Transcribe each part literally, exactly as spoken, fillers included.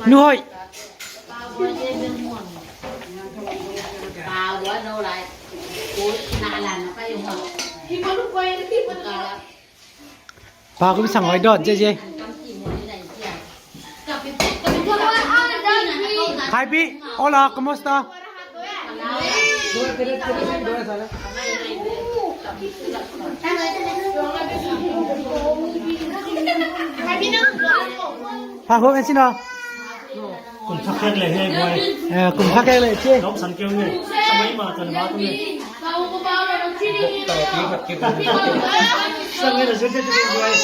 Nu Hoih. Pa Khup Sangoi dawt ziazia. Khaipi, hola, ¿cómo está? Pa Khup, en sin aw. Kum kha khek leh hi, boy. Eh, kum kha khek leh ci. Dawng san keu ni. Sa mai ma tan ba tu ni. Sa mai na zut zut, boy.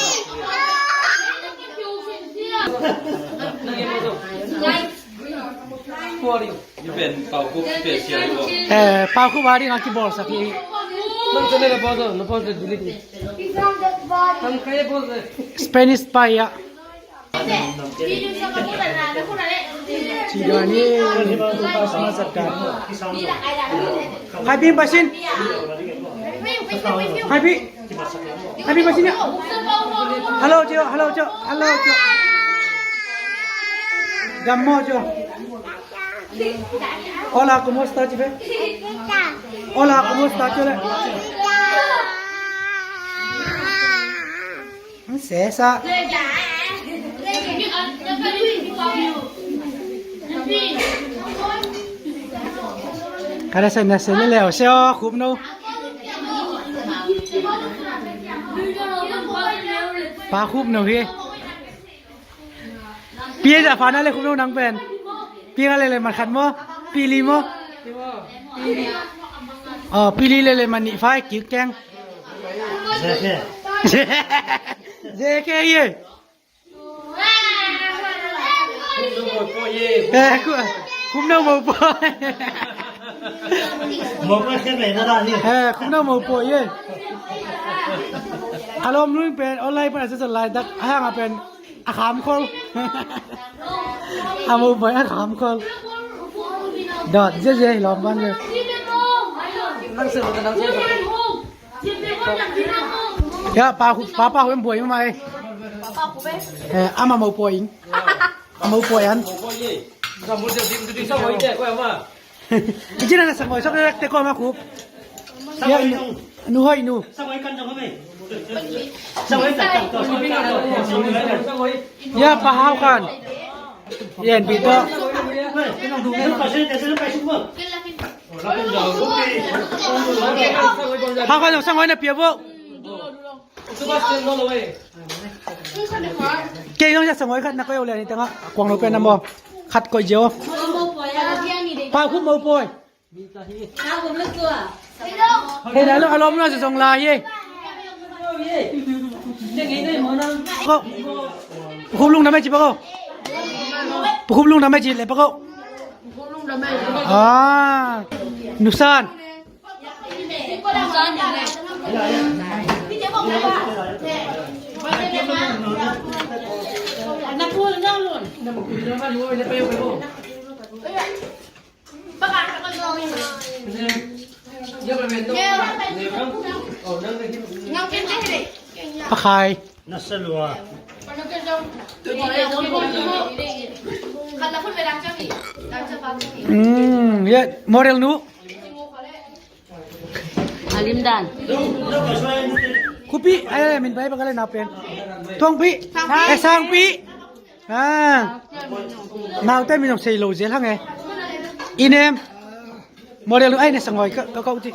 Eh, Pa Khup a ding a kibawlsak hi. Spanish pa hi a. Khaipi, pasin. Khaipi. Khaipi, pasin. Hello, Joe. Hello, Joe. Hello, Joe. Gammo, Joe. Hola, ¿cómo está, chife? Hola, ¿cómo está, chule? Sesa. Kada sa na sa leleu seo Khup no. Pa Khup no hi. Pi a za fa na le Khup no nang pen. Pi nga le le man khat maw? Pi li maw? Oh, pi li le le man nih fa kik keng. Zeke. Zeke ye. Eh, Khup no mo po. Mo po khe me na da ni. Eh, Khup no mo po ye. A lawm lung pen online pan a sa sa lai dak a hang a pen. A kham khol. A mo bai a kham khol. Dawt ziazia hi lawm ban le. Ya, pa hu, pa, pa hu em buai mai. Eh, ama mo poi. A mo poi an. Ijin na sa mo sok te ko ma Khup. Ya, nu hoi nu. Ya, pa hau kan. Yan pi to. Hau kan sa ngoi na pia bo. Kei nong ya sa ngoi khat na ko yo le ni tanga kuang lo pen na mo. Khat ko jo. Pa Khup mo poi. Hei, na lo, a lawm lo, sa zong lai hi. Ko. Pu Khup lungdam e ci pa ko. Pu Khup lungdam e ci le pa ko. Ah, nusan. Pakhai. Na sa lua. Mm, ya, model nu. Alimdan. Khupi, eh, min bai bakal na pen. Tuangpi. Eh, Sangpi. Ah. Naute min ong sei lo zel hang e. Inem. Model ai ne sa ngoi ka, ka kau ti.